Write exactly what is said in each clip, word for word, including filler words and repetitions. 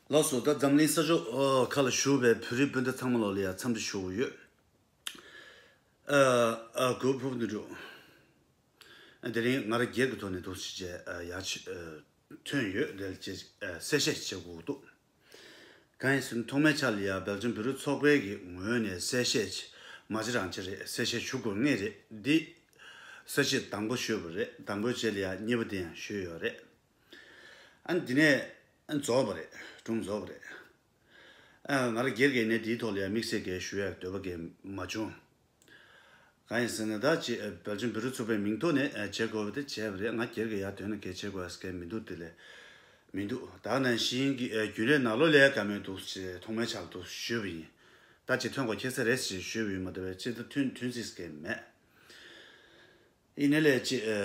ལགས་སོ། ད་འཛམ་གླིང་ས་ཕྱོགས་ཨ་ཁ་ལ་བཞུགས་པའི་བོད་རིགས་སྤུན་ཟླ་ཚང་མ་ལོ་ལ་ཡ་འཚམས་འདྲི་ཞུ་གི་ཡོད། ཨ་ཨ་གུ་ཕུབ་འདི་འགྲོ། དེ་རིང་ང་རང་སྒེར་གྱི་ཐོག་ནས་འདུག་སེ་བྱས་ཨ་ཡ་ཆེ་ཨ་ཐོན་ཡོད་ལས་བྱས་ཨ་གསལ་བཤད་བྱེད་དགོས་འདུག་གང་ཡིན་ཟེར་ན་ཐོག་མའི་ཆ་ལ་ཡ་སྦེལ་ཇམ་བོད་རིགས་ཚོགས་པའི་གི་ངོས་ནས་གསལ་བཤད་བྱས་མ་བྱེད་རང་བྱེད་རེད། གསལ་བཤད་ཞུ་དགོས་ངེས་རེད། འདི་གསལ་བཤད་དང་པོ་ཞུས་པ་རེད། དང་པོའི་རྗེས་ལ་ཡ་གཉིས་པ་དེ་ཡང་ཞུས་ཡོད་རེད། ཨ་ནི་འདི་ནས་ཨ་ནི་རྫོགས་པ་རེད། སྒྲུང་རྫོགས་པ་རེད། ཨ་ང་རང་སྒེར་གྱི་ནས་འདིའི་ཐོག་ལ་ཡང་དམིགས་བསལ་གྱི་ཞུ་ཡག་འདོད་པ་གི་མ་བྱུང་། གང་ཡིན་ཟེར་ན་ད་ཅི་ཨ་སྦེལ་ཇམ་བོད་རིགས་ཚོགས་པའི་མིང་ཐོག་ནས་ཨ་བྱེད་དགོས་པ་དེ་བྱས་པ་རེད། ང་སྒེར་གྱི་ཡར་དོན་ནས་གལ་ཆེ་དགོས་ཟེར་མཁན་མི་འདུག་དེ་ལས་མི་འདུག་ད་ནང་བཞིན་གྱི་ཨ་རྒྱུན་ལས་ནང་ལོགས་ལས་ཀ་མེད་འདུག་ཅེས་ཐོག་མའི་ཆར་འདུག་ཞུས་པ་ཡིན། ད་ཅི་ཐོན་དགོས་ཁྱད་མཚར་རེད་ཅེས་ཞུས་པ་ཡིན་མ་གཏོགས་པའི་ཅི་ད་ཐོན་ཐོན་སྲིད་མཁན་མེད། ཡིན་ནའི་ལས་ཅི་ཨ་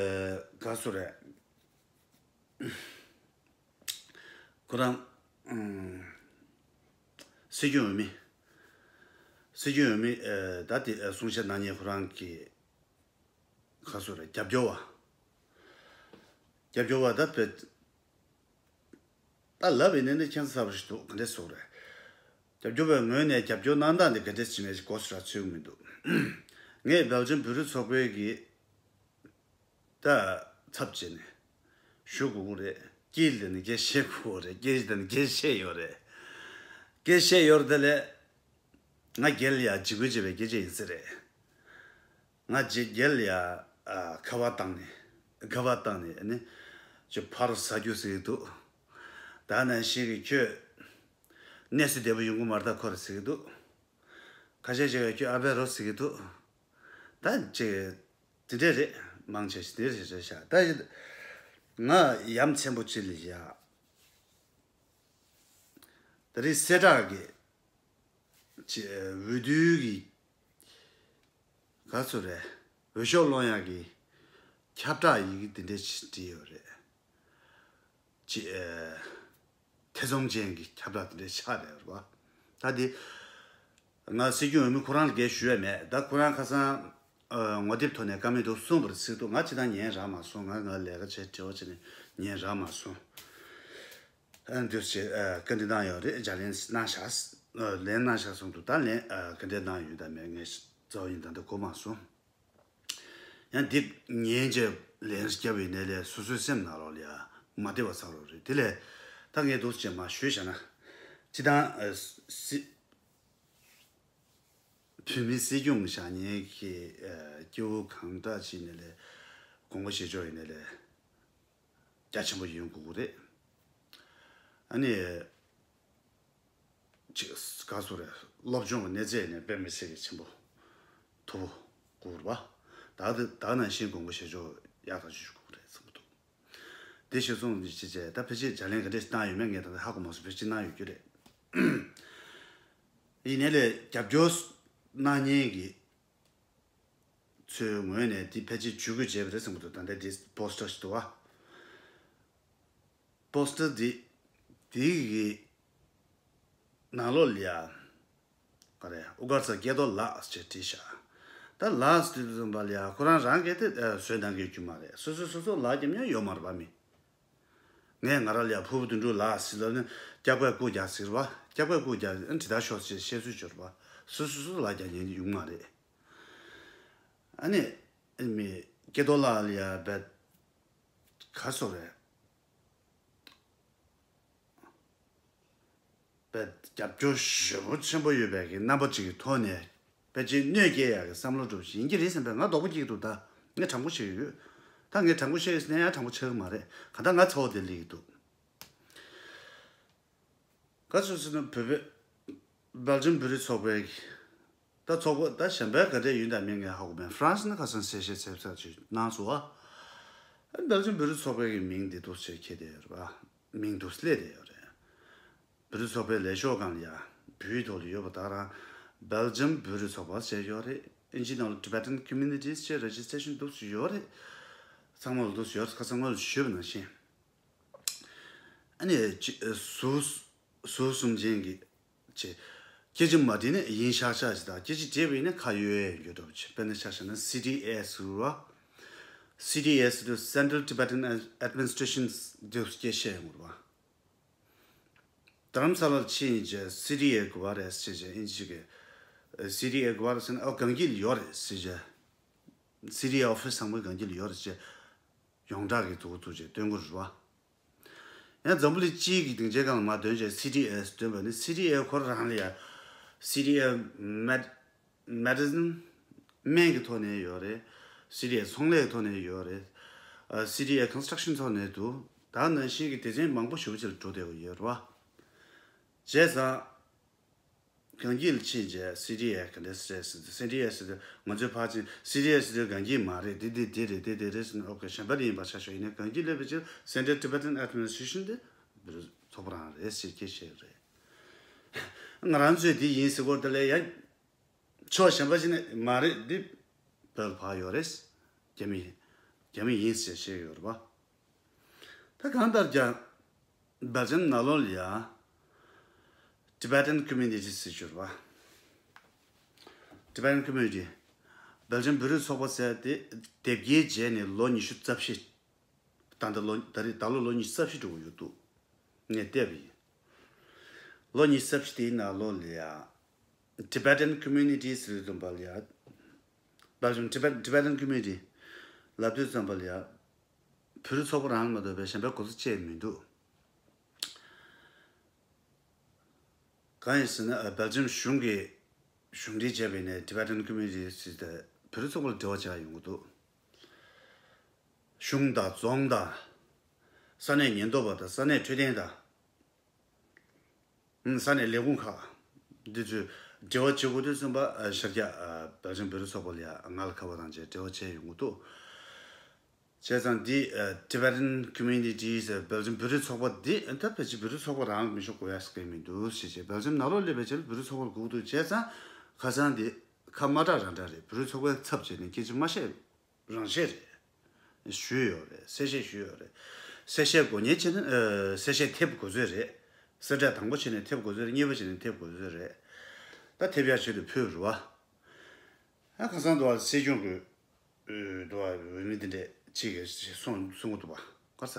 ག་སུ་རེད། ཁོ་རང་ཨམ། སྲིད་སྐྱོང་འོས་མི། སྲིད་སྐྱོང་འོས་མི་ཨ་ད་དེ་ཨ་གསུང་བཤད་གནང་མཁན་ཁོ་རང་གི་ཁ་སོ་རེད། རྒྱབ་སྐྱོར་བ། རྒྱབ་སྐྱོར་བ་ད་བེད། ད་ལབ་ཡིན་ནའི་ཁྱད་མཚར་པ་ཞིག་འདུག་ག་འདྲས་སོགས་རེད། རྒྱབ་སྐྱོར་བའི་ངོས་ནས་རྒྱབ་སྐྱོར་གནང་སྟངས་དེ་ག་འདྲས་ཅིག་མེད་ཅིག་གོ་སོ་ར་ཚོད་མི་འདུག་ངས་སྦེལ་ཇམ་བོད་རིགས་ཚོགས་པའི་གི་ད་ཚབ་བྱས་ནས་ཞུ་དགོས་ཀྱི་རེད། སྐད་ལ་ནི་སྐད་བཤད་དགོས་རེད། སྐད་ལ་ནི་སྐད་བཤད་ཡོད་རེད། སྐད་བཤད་ཡོད་རེད། དེ་ལས་ང་སྒེར་ལ་ཡ་འཇིགས་པ་བྱེད་པའི་སྐད་ཆ་ཡིན་ས་རེད། ང་རྗེ་སྒེར་ལ་ཡ་ཨ་ཁ་པར་བཏང་ནས་ཁ་པར་བཏང་ནས་ཨ་ནི་ཅི་ཕ་རོ་ཟ་རྒྱུ་ཟེར་གྱི་འདུག་ད་ནང་བཞིན་གྱི་ཁྱོད་གནས་ཚུལ་བདེ་པོ་ཡོང་གི་མ་རེད་ད་ཁོ་རེ་ཟེར་གྱི་འདུག་ཁ་ཤས་ཤིག་གིས་ཁྱོད་ཨ་ཕའི་རོ་ཟེར་གྱི་འདུག་ད་ཅིག་དེ་འདྲས་རེད། མང་ཆེ་ཞིག་དེ་རེད་རེད་ཤག་ད་ང་ཡ་མཚན་པོ་ཅིག་ལ་ཡ། ད་རེས་གསལ་བསྒྲགས་ཀྱི་ཅིག་འོས་བསྡུ་གི་ག་ཚོད་རེད། འོས་ཤོག་སློང་ཡག་གི་ཁྱབ་བསྒྲགས་ཡི་གེ་དེ་འདྲས་ཅིག་བྲིས་ཡོད་རེད། ཅིག་ཨ་ཐེ་ཚོམ་ཅན་གྱི་ཁྱབ་བསྒྲགས་དེ་འདྲ་ཆགས་བསྡད་ཡོད་རེད་པ། ད་དེ་ང་སྲིད་སྐྱོང་འོས་མི་ཁོ་རང་ལ་འགན་ཞུ་ཡ་མེད། ད་ཁོ་རང་ཁ་སང་ཨ་ངོ་དེབ་ཐོག་ནས་བཀའ་མོལ་འདུག་གསུངས་པར་ཚིག་འདུག་ང་ཅི་ད་ཉན་རག་མ་སོང་། ང་ང་ལས་ཀ་བྱས་དྲི་བ་བྱས་ནས་ཉན་རག་མ་སོང་། ཨ་འདུག་ཅེས་ཨ་བཀའ་འདྲི་གནང་ཡོད་རེད། ལྗགས་ལན་གནང་ཤག་ཨ་ལན་གནང་ཤག་གསུངས་འདུག་ད་ལན་ཨ་བཀའ་འདྲི་གནང་ཡོད་ད་མེད་ངས་རྩ་བ་ཡིན་ད་འདི་གོ་མ་སོང་། ཡང་འདི་ཉན་རྗེས་ལན་བརྒྱབ་པའི་ནས་ལས་སོ་སོའི་སེམས་ནང་ལོགས་ལ་ཡང་མ་བདེ་བ་ཚ་རོགས་རེད། དེ་ལས་ད་ངས་འདུག་ཅེས་མ་ཞུས་བཞག་ན། སྤྱི་བཏང་ཨ་སི་བོད་མི་སྲིད་སྐྱོང་བཞག་མཁན་གྱི་ཨ་སྐྱེ་བོ་གང་འདྲ་ཅིག་ནས་ལས་དགོངས་པ་བཞེས་ཕྱོགས་ཡིན་ནས་ལས་རྒྱ་ཆེན་པོ་ཡོང་དགོས་ཀྱི་རེད། ཨ་ནི། ཅིག་ག་སོ་རེད། སློབ་སྦྱོང་གི་གནས་ཚད་ནས་དཔེ་མི་སྲིད་ཀྱི་ཆེན་པོ་མཐོ་པོ་དགོས་རེད་པ། ད་དེ་ད་ནང་བཞིན་དགོངས་པ་བཞེས་ཕྱོགས་ཡག་ཐག་ཆོད་ཞུ་དགོས་རེད་བསམ་གྱི་འདུག་དེ་ཞུ་སོང་ཅི་བྱས་ད་ཕལ་ཆེར་ལྗགས་ལན་ག་འདྲས་གནང་ཡོད་མེད་ངས་ད་ལྟ་ཧ་གོ་མ་སོང་། ཕལ་ཆེར་གནང་ཡོད་རྒྱུ་རེད། ཡིན་ནའི་ལས་རྒྱབ་སྐྱོར་གནང་མཁན་གྱི་ཚོའི་ངོས་ནས་འདི་ཕལ་ཆེར་ཇུས་འགོད་བྱས་པ་རེད་བསམ་གྱི་འདུག་ད་ལྟ་འདི་པོ་སི་ཊར་ཞིག་འདུག་བ། པོ་སི་ཊར་འདི་འདི་གི་ནང་ལོགས་ལ་ཡ། ག་རེ་དབུ་དཀར་ཚ་སྐལ་རྡོར་ལགས་ཅེས་བྲིས་ཤག་ད་ལགས་ཟེར་དུས་ཙམ་པ་ལ་ཡ་ཁོ་རང་རང་གིས་དེ་ཨ་བཟོས་གནང་གི་ཡོད་རྒྱུ་མ་རེད། སོ་སོ་སོ་སོ་ལགས་རྒྱབ་མྱོང་ཡོད་མ་རེད་པ་མི། ངས་ང་རང་ལ་ཡ་ཕུར་བུ་དོན་གྲུབ་ལགས་ཟེར་ལབ་ནས་སྐྱག་པས་རྐུ་རྒྱག་ཟེར་བ། སྐྱག་པས་རྐུ་རྒྱག་ཨ་འདི་ལྟར་ཤོག་ཅེས་བཤད་ཚུལ་སྦྱོར་བ། སོ་སོ་སོ་སོ་ལགས་རྒྱག་ཉན་ཡོང་མ་རེད། ཨ་ནི་ཨ་མི་སྐལ་རྡོར་ལགས་ལ་ཡ་བས་ག་སོ་རེད། པའི་རྒྱབ་སྐྱོར་ཞེ་པོ་ཆེན་པོ་ཡོད་པའི་གི་རྣམ་པ་ཅིག་གི་ཐོག་ནས་ཕལ་ཆེར་གནོད་སྐྱེལ་ཡག་གི་བསམ་བློ་འགྲུབ་ཞིག་ཡིན་གྱི་རེད་བསམ་པའི་ང་དོགས་པ་སྐྱེ་གི་འདུག་ད་ངས་དྲང་པོ་བཤད་ཀྱི་ཡོད། ད་ངས་དྲང་པོ་བཤད་ཡོད་ཟེར་ན་ཡང་དྲང་པོ་ཆགས་ཀྱི་མ་རེད། གང་ལྟར་ང་ཚ་བོ་དེ་སླེབས་ཀྱི་འདུག་ག་ཚོད་ཟེར་ན་བོད་པའི་སྦེལ་ཇམ་བོད་རིགས་ཚོགས་པའི་གི་ད་ཚོགས་པ་ད་གཞན་པའི་ག་འདྲས་ཡོད་དམ་མེད་ངས་ཧ་གོ་མེད། ཧྥ་རན་སི་ནི་ཁ་སང་གསལ་བཤད་ཚེབ་ཚ་ཅིག་གནང་སོང་བ། སྦེལ་ཇམ་བོད་རིགས་ཚོགས་པའི་གི་མིང་འདི་འདུག་ཅེས་འཁྱེར་བསྡད་ཡོད་རེད་བ། མིང་འདུག་སླེབས་བསྡད་ཡོད་རེད། བོད་རིགས་ཚོགས་པའི་ལས་ཤོག་སྒང་ལ་ཡ་བོད་ཡིག་ཐོག་ལ་ཡོད་པ་དག་རང་སྦེལ་ཇམ་བོད་རིགས་ཚོགས་པ་ཟེར་ཡོད་རེད། ཨིན་ཇིའི་ནང་ལ་Tibetan Communities ཅེས་རེ་ཇི་སི་ཊེ་ཤན་འདུག་སེ་ཡོད་རེད། ཚང་མ་ལ་འདུག་སེ་ཡོད་རེད། ཁ་སང་ངོས་ལ་ཞུས་པ་ནང་བཞིན། ཨ་ནི་ཅི་ཟུར་ཟུར་གསུམ་ཅན་གྱི་ཅི་སྐད་ཆ་མ་དྲིས་ནས་ཡིན་ཤག་ཤག་ཅིག་དང་སྐད་ཆ་དྲིས་པ་ཡིན་ན་ཁ་ཡོད་ཡོད་འགྱོད་འདྲ་པོ་ཅིག་དཔེར་ན་ཆ་བཞག་ན་སི་ཊི་ཨེ་སི་རུ་བ། སི་ཊི་ཨེ་སི་དུ་Central Tibetan Administration འདུག་སྐད་བཤད་ཡོང་རུ་བ། རྡ་རམ་ས་ལར་ཕྱིན་བྱས་སི་ཌི་ཨེ་དགོས་པ་རེད་ཟེར་བྱས་ཨིན་ཇི་གི་སི་ཌི་ཨེ་དགོས་པ་རེད་ཟེར་ན། ཨོ་གངས་སྐྱིད་ལ་ཡོད་རེད་ཟེར་བྱས། སི་ཌི་ཨེ་ཨོ་ཕི་སི་ཚང་མ་གངས་སྐྱིད་ལ་ཡོད་རེད་ཟེར་བྱས། ཡོངས་གྲགས་ཀྱི་ཐུགས་ཁུར་བཙུགས་བྱས་སྟོན་གྱི་རེད་བ། ཡང་འཛམ་བུ་གླིང་སྤྱིའི་གི་སྡིངས་ཆའི་སྒང་ལ་མར་འདོན་བྱས་སི་ཌི་ཨེ་འདོན་པ་ནི། སི་ཌི་ཨེ་ཁོ་རང་ལ་ཡ་སི་ཌི་ཨེ་མེ་མེ་ཌི་སིན་སྨན་གྱི་ཐོག་ནས་ཡོད་རེད། སི་ཌི་ཨེ་ཚོང་ལས་ཐོག་ནས་ཡོད་རེད། ཨ་སི་ཌི་ཨེ་ཀོན་སི་ཊྲག་ཤན་ཐོག་ནས་འདུག་ད་ནང་བཞིན་གྱི་སྡེ་ཚན་མང་པོ་ཞེ་པོ་ཅིག་ལ་འགྲོ་བསྡད་ཡོད་རེད་བ། བྱས་ཙང་། གངས་སྐྱིད་ལ་ཕྱིན་བྱས་སི་ཌི་ཨེ་ག་འདྲ་ཟེར་ཟེར། སི་ཌི་ཨེ་ཟེར་དུས་ང་ཚོའི་ཕར་ཕྱིན་སི་ཌི་ཨེ་ཟེར་དུས་གངས་སྐྱིད་མ་རེད། འདི་འདི་འདི་རེད། འདི་འདི་རེད་ཟེར་ན། ཨོ་ཁེ། གཞན་པ་རེ་ཡིན་པ་ཆ་བཞག་ཡིན་ན། གངས་སྐྱིད་ལ་ཕལ་ཆེར་Central Tibetan Administration དེ་ཚོགས་པ་རང་རེད་ཟེར་ཁྱེད་བཤད་རེད། ང་རང་ཚོས་འདི་ཡིན་ཟེར་སྐོར་དེ་ལ་ཡང་ཕྱོགས་གཞན་པ་ཞིག་ནས་མ་རེད། འདི་བོད་ལ་ཕར་ཡོད་རེད། རྒྱ་མི་རྒྱ་མི་ཡིན་ཟེར་བཤད་ཡོད་རེད་བ། ད་གང་ལྟར་ཀྱང་སྦེལ་ཇམ་ནང་ལོགས་ལ་ཡ་Tibetan Community ཟེར་ཞུ་བ། Tibetan Community། སྦེལ་ཇམ་བོད་རིགས་ཚོགས་པ་ཟེར་དེ་དེབ་སྐྱེལ་བྱས་ནས་ལོ་ཉི་ཤུ་རྩ་བཞི། ད་ལྟ་ལོ་ད་རེས་ད་ལོ་ལོ་ཉི་ཤུ་རྩ་བཞི་འགྲོ་གི་ཡོད་འདུག་ངས་བལྟས་པ་ཡིན། ལོ་ཉི་ཤུ་རྩ་བཞི་དེའི་ནང་ལོགས་ལ་ཡ་Tibetan Community ཟེར་དུས་ཙམ་པ་ལ་ཡ། སྦེལ་ཇམ་Tibetan Tibetan Community ལབ་དུས་ཙམ་པ་ལ་ཡ། བོད་རིགས་ཚོགས་པ་རང་ལ་མ་གཏོགས་པའི་གཞན་པའི་གོ་ས་བཅད་མི་འདུག་གང་ཡིན་ཟེར་ན། ཨ་སྦེལ་ཇམ་གཞུང་གིས་གཞུང་འབྲེལ་བྱས་པའི་ནས་Tibetan Community ཟེར་ཏེ་བོད་རིགས་ཚོགས་པ་ལ་འབྲེལ་བ་བྱེད་ཡ་ཡོང་གི་འདུག་གཞུང་དང་རྫོང་དང་། ས་གནས་ཉེན་རྟོག་པ་དང་། ས་གནས་འཕྲོད་བསྟེན་དང་། ཨུམ། ས་གནས་ལས་ཁུངས་ཁག་འདི་ཚོས་འབྲེལ་བ་བྱེད་དགོས་དུས་ཙམ་པ། ཨ་ཤར་རྒྱག་ཨ་སྦེལ་ཇམ་བོད་རིགས་ཚོགས་པ་ལ་ཡ་ང་ལ་ཁ་པར་བཏང་བྱས་འབྲེལ་བ་བྱས་ཡོང་གི་འདུག་བྱས་ཙང་འདི་ཨ་Tibetan Community ཟེར་སྦེལ་ཇམ་བོད་རིགས་ཚོགས་པ་འདི་ད་ཕལ་ཆེར་བོད་རིགས་ཚོགས་པ་རང་ལ་མི་ཤོག་དགོས་ཡ་ཟེར་མཁན་མི་འདུག་ཞེས་བྱས། སྦེལ་ཇམ་ནང་ལོགས་སླེབས་པའི་ཕྱིར་བོད་རིགས་ཚོགས་པ་ལ་སྒུག་འདུག་བྱས་ཙང་ཁ་སང་འདི་ཁ་མ་གྲགས་རང་གྲགས་རེད། བོད་རིགས་ཚོགས་པའི་ཚབ་བྱས་ནས་སྐད་ཆ་མ་བཤད་རང་བཤད་རེད། ཞུས་ཡོད་རེད། གསལ་བཤད་ཞུས་ཡོད་རེད། གསལ་བཤད་དགོས་ངེས་བྱས་ན། ཨ་གསལ་བཤད་ཐེབས་དགོས་ཚོད་རེད། གསལ་བསྒྲགས་དང་པོ་བྱས་ནས་ཐེབས་དགོས་ཚོད་རེད། གཉིས་པ་བྱས་ནས་ཐེབས་དགོས་ཚོད་རེད། ད་ཐེབས་ཡག་ཆེད་དུ་ཕུལ་རུ་བ། ཨ་ཁ་སང་དུ་བ་སྲིད་སྐྱོང་གི་ཨ་དུ་བ་འོས་མི་དེ་འདྲས་ཅིག་གིས་གསུང་གསུང་གི་འདུག་བ། ག་ས་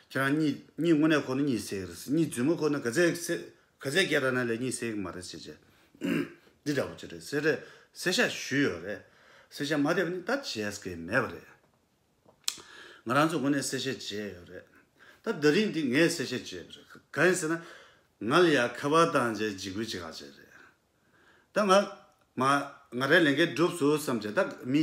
ཁྱེད་རང་གཉིད་གཉིད་དངོས་གནས་ཁོ་ན་གཉིད་སད་ཀྱི་རེད། གཉིད་རྫུན་མ་ཁོ་ན་ག་ཚད་སད་ག་ཚད་སྐད་བཏང་ན་ལས་གཉིད་སད་ཀྱི་མ་རེད་ཟེར་བྱས། འདི་འདྲ་བོ་ཅིག་རེད་ཟེར་རེད། གསལ་བཤད་ཞུས་ཡོད་རེད། གསལ་བཤད་མ་བསྡད་པ་ནི་ད་བྱས་ཀྱི་མེད་པ་རེད། ང་རང་ཚོ་དངོས་གནས་གསལ་བཤད་བྱས་ཡོད་རེད། ད་དེ་རིང་འདི་ངས་གསལ་བཤད་བྱས་པ་རེད། གང་ཡིན་ཟེར་ན། ང་ལ་ཡ་ཁ་པར་བཏང་བྱས་འཇིགས་སྐུལ་བྱེད་ག་བྱས་རེད། ད་ང་མ་ང་རའི་ལས་འགན་འགྲུབ་སོང་བསམ་བྱས། ད་མི་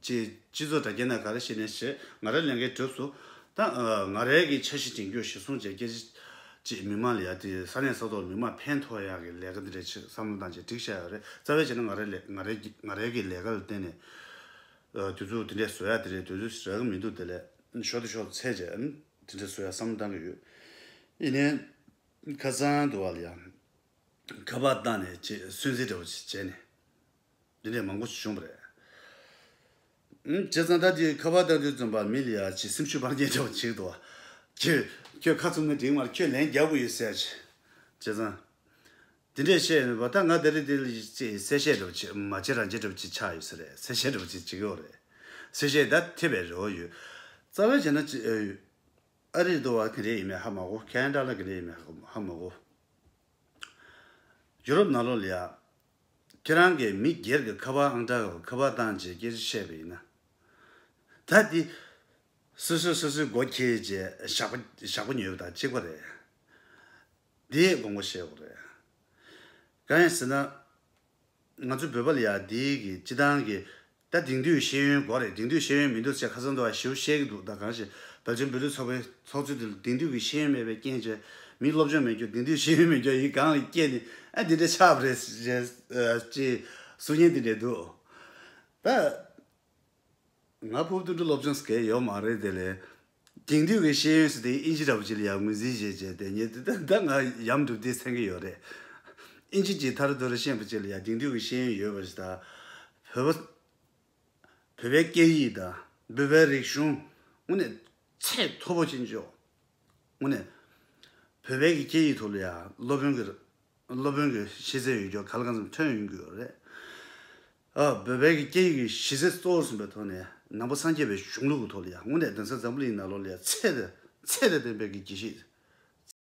ཅིག་སྤྱི་ཚོགས་དྲ་རྒྱའི་ནང་ག་རེ་བཤད་ནས་བཤད། ང་རའི་ལས་འགན་འགྲུབ་སོང་། ད་ཨ་ང་རའི་གི་འཆར་གཞི་འདིང་རྒྱུ་གཞིར་བཟུང་བྱས་སྐད་ཆ་ཅིག་མི་མང་ལ་ཡ་དེ་ས་གནས་ས་ཐོག་མི་མང་ཕན་ཐོགས་ཡག་གི་ལས་ཀ་འདི་འདྲ་ཅིག་བསམ་བློ་བཏང་བྱས་སྒྲིག་བཞག་ཡོད་རེད། རྩ་བའི་ཆ་ནས་ང་རའི་ལས་ང་རའི་གི་ང་རའི་གི་ལས་ཀ་ལ་བརྟེན་ནས་ཨ་དུས་ཚོད་དེ་འདྲས་བཟོ་ཡག་དེ་རེད། དུས་ཚོད་རག་གི་མི་འདུག་དེ་ལས་ཤོར་དུ་ཤོར་དུ་ཚད་བྱས་ཨ་ནི་དེ་འདྲས་བཟོ་ཡག་བསམ་བློ་བཏང་གི་ཡོད། ཡིན་ནའི་ཁ་སང་དུ་བ་ལ་ཡ་ཁ་པར་བཏང་ནས་ཅིག་སུན་གཙེར་འདྲ་བོ་ཅིག་བྱས་ནས། འདི་འདྲས་མང་པོ་ཞིག་བྱུང་བ་རེད། ཨུམ། བྱས་ཙང་ད་དེ་ཁ་པར་བཏང་དུས་ཙམ་པ་མི་ལ་ཡ་ཅིག་སེམས་ཤུགས་སྤར་མཁན་འདྲ་བོ་ཅིག་འདུག་ཁྱོད་ཁྱོད་ཁ་ཚུམས་ན་འགྲིག་མ་རེད། ཁྱོད་ལན་རྒྱག་དགོས་ཡོད་ཟེར་ཅིག་བྱས་ཙང་། དེ་འདྲས་བཤད་ཡོད་པ། ད་ང་ད་རེས་དེ་ལ་ཅིག་གསལ་བཤད་འདྲ་བོ་ཅིག་མ་བྱེད་རང་བྱེད་འདྲ་བོ་ཅིག་ཆགས་ཡོད་ས་རེད། གསལ་བཤད་འདྲ་བོ་ཅིག་བྱེད་ཀྱི་ཡོད་རེད། གསལ་བཤད་ད་ཐེབས་པའི་རེ་བ་ཡོད། རྩ་བའི་བྱས་ན་ཅིག་ཨ་རིར་འདུག་བ་ག་འདྲས་ཡིན་མིན་ཧ་མ་གོ། ཁེ་ན་ཌ་ལ་ག་འདྲས་ཡིན་མིན་ཧ་མ་གོ། ཡུ་རོབ་ནང་ལོགས་ལ་ཡ། ཁྱེད་རང་གིས་མི་སྒེར་གྱི་ཁ་པར་ཨང་གྲངས་ཁ་པར་བཏང་རྗེས་སྐད་ཆ་བཤད་པ་ཡིན་ན། ད་འདི་སོ་སོས་སོ་སོའི་སྒོ་ཁྱེར་རྗེས་ཞག་པོ་ཞག་པོ་ཉོས་པ་དང་གཅིག་པ་རེད། འདིའི་དགོངས་པ་བཞེས་དགོས་རེད། གང་ཡིན་ཟེར་ན། ང་ཚོ་བོད་པ་ལ་ཡ་འདིའི་གི་སྤྱི་བཏང་གི་ད་དེང་དུས་ཤེས་ཡོན་དགོས་རེད། དེང་དུས་ཤེས་ཡོན་མི་འདུག་ཟེར་ཁ་སང་དུ་བ་ཞེ་པོ་བཤད་ཀྱི་འདུག་ད་གང་ཞིག་བལ་ཆེན་བོད་རིགས་ཚོགས་པའི་ཚོགས་གཙོ་དེ་ལ་དེང་དུས་ཀྱི་ཤེས་ཡོན་མེད་པའི་རྐྱེན་བྱས། མི་སློབ་སྦྱོང་མེད་རྒྱུ། དེང་དུས་ཤེས་ཡོན་མེད་རྒྱུ་ཡི་སྒང་ལ་སྐྱེས་ནས་ཨ་འདི་འདྲ་ཆགས་པ་རེད་ཅེས་ཅེས་གསུང་མཁན་དེ་འདྲ་འདུག་ད་ང་ཕུབ་ཏུ་འགྲོ་སློབ་སྦྱོང་ཟེར་མཁན་ཡོད་མ་རེད། དེ་ལས་དེང་དུས་ཀྱི་ཤེས་ཡོན་ཟེར་དེ་ཨིན་ཇི་འདྲ་པོ་ཅིག་ལ་ཡང་ངོས་འཛིན་བྱས་བྱས་དེ་ཉིད་དེ་ད་ང་ཡམ་འགྲུབ་དེ་སེང་གི་ཡོད་རེད། ཨིན་ཇི་ཅིག་ཐར་དོ་རུ་ཤེས་པ་ཅིག་ལ་ཡང་དེང་དུས་ཀྱི་ཤེས་ཡོན་ཡོད་པ་ཞིག་དང་། བོད་པ། བོད་པའི་སྐད་ཡིག་དང་བོད་པའི་རིག་གཞུང་དངོས་གནས་ཚད་མཐོ་པོ་ཅན་ཅོག་དངོས་གནས་བོད་པའི་གི་སྐད་ཡིག་ཐོག་ལ་ཡང་སློབ་དཔོན་གྱི་སློབ་དཔོན་གྱི་ཤེས་ཚད་ཡོད་རྒྱུ་ག་ལ་གང་འཚམ་ཐོན་ཡོང་གི་ཡོད་རེད། ཨ་བོད་པའི་གི་སྐད་ཡིག་གི་གཞི་རྩ་གཙོ་བོར་བཟུང་པའི་ཐོག་ནས་ནང་པ་སངས་རྒྱས་པའི་གཞུང་ལུགས་ཀྱི་ཐོག་ལ་ཡང་དངོས་གནས་དེང་སང་འཛམ་བུ་གླིང་ནང་ལོགས་ལ་ཡང་ཚད་དང་ཚད་དང་ལྡན་པའི་གི་དགེ་བཤེས་